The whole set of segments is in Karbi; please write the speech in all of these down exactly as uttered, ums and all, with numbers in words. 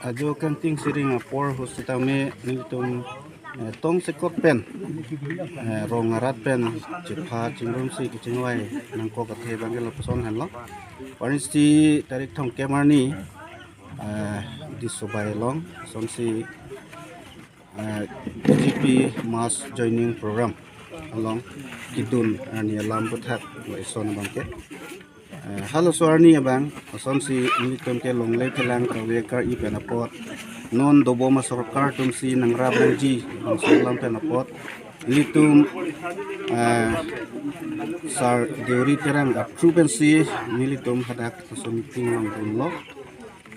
Ajo kangting siring apor ahut sitame nelitum, eh, tongsekot pen, eh, rong arat pen chepha chingrumsi kachingvai nangkok athe abangke lapuson henlo. Arnisi tarik thomkep arni, eh, Disobai along asonsi, eh, B J P mass joining program along kedun arni alam aphuthak lo eson abangke. Eh, halaso arni abang asonsi nelitum ke longle kelang kave kar-i pen apot, non dobom asorkar atumsi nangrap nangji bangso alam pen apot, nelitum, eh, Sir Deuri Terang a-through pensi nelitum hadak laso meeting along dunlo.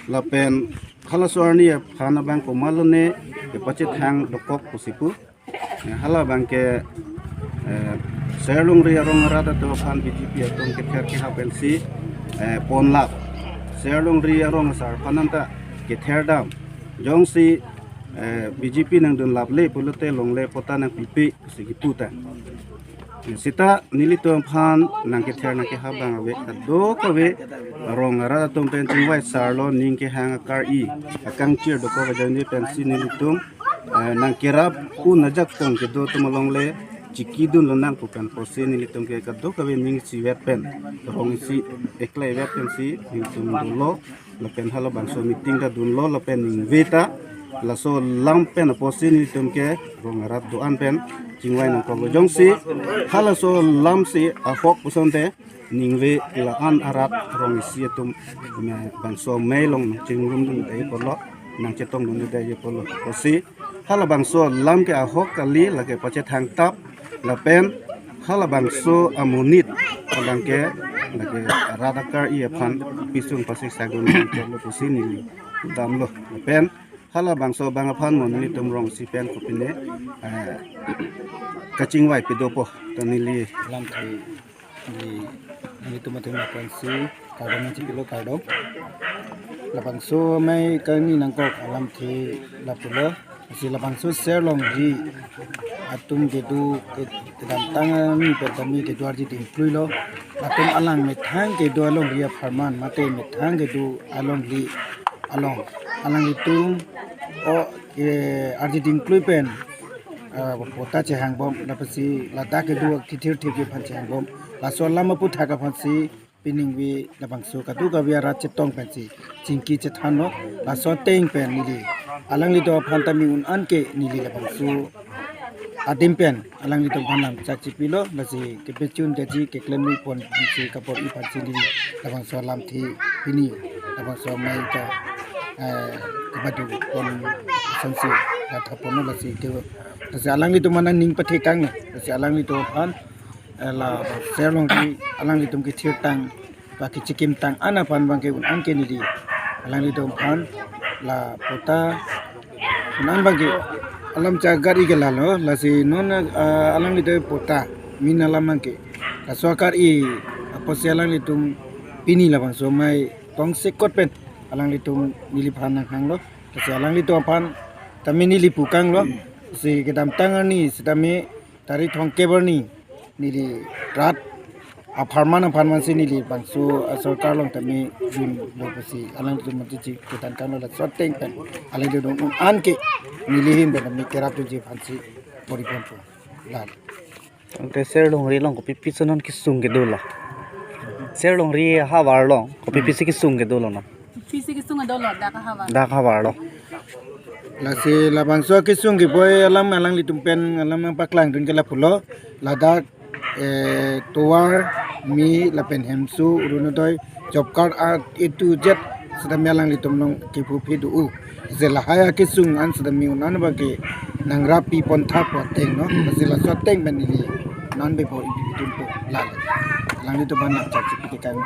Lapen halaso arni aphan abang komatlo ne kepachethang dokok pusi pu. Eh, hala abangke, eh, Ser Longri arong arat atum aphan B J P atum kether kehap pensi, eh, ponlap. Ser Longri arong asar aphan anta kether dam. Jongsi, eh, B J P nangdunlap le pulote longle patta nangpipe pusi kipu ta. Eh, sita nelitum aphan nangkether nangkehap abang ave kadokave arong arat atum pen chingvai sar lo, ning kehang akar-i akangchir dokok ajoine pensi nelitum, eh, nangkerap un ajak tong kedo atum along le chikidun lonang pu pen pusi nelitum ke kadokave ning isivet pen, rong isi eklai vet pensi nelitum dolo. Lapen halabangso meeting ta dunlo lapen ningve ta laso alam pen apotsi nelitum ke rong arat do-an pen chingvai nangkoklo. Jongsi halaso alamsi ahok pusonte ningve la-an arat rong isi atum, eh, bangso amei along chingrumdunde apotlo, nangchetongdunde apotlo. Pusi halabangso alam ke ahok kali, lake pachethang tap, lapen halabangso amonit abangke lake rat akar-i aphan pisung pasik sagun lo pusi neli damlo. Lapen halabangso abang aphan mo nelitum rong isi pen kopine, eh, kachingvai pedopo ta neli lamthe neli, nelitum athengno pensi kardom nangchipilo, kardom. Labangso amei kangni nangkok alamthe lapulo. Lasi labangso Ser Longri atum kedo ke-, kedamtang arni pen tame kedo arje dingkluilo. Latum alang methang kedo alongri apharman mate methang kedo alongri along, alanglitum o, eh, arje dingklui pen, eh, patta chehangbom, lapsi ladak kedo thithir thip aphan chehangbom. Laso alam aphuthak aphansi piningve labangso kadokave arat chetong pensi chingki chethanlo. Laso ateng pen neli alanglitum aphan tame un-an ke neli labangso adim pen alanglitum aphan lamchak chipilo, lasi kepechun jaji keklem nui pon pensi kabor-i aphansi neli labangso alamthe pini labangso amei ta, eh, kebadu pon asonsi latha ponlo. Lasi ke, lasi alanglitum aphan ning pathekanglo, lasi alanglitum aphan, eh, la Ser Longri alanglitum kethirtang ba kechekimtang an aphan abangke un-an ke neli alanglitum aphan la patta un-an abangke alam chagat-i ke lalo, lasi non, eh, alanglitum patta min alam abangke laso akar-i apotsi alanglitum pini labangso amei tongsekot pen alanglitum neliphan nanghanglo. Lasi alanglitum aphan tame neli pukanglo. Lasi kedamtang arni sitame tarik thomkep arni neli rat apharman apharmansi neli bangso, ah, sorkar along tame dunlo pusi alanglitum manti chi ketan kanglo. Laso ateng pen alanglitum un-an ke neli ahin pen tame kerapdunji aphansi bor-i ponpo. Lalo. Ante Ser Longri along kopi pisi non kesung kedolo? Ser Longri ahavar along kopi pisi kesung kedolo non? Pisi kesung kedolo, dak ahavar. Dak ahavar lo. Lasi labangso kesung keboi alam alanglitum pen alam nangpaklangdun ke lapulo. Ladak, eh, tovar, me lapen hemso, Orunodoi, job card, ah, A to Z sitame alanglitum along kephu phi do-o. Je lahai akesung an sitame un-an abangke nangrap pi pon tha pu atengno. Lasi laso ateng pen neli un-an bebor-i pidunpo, lalo. Alanglitum aphan nangchak chipitekang.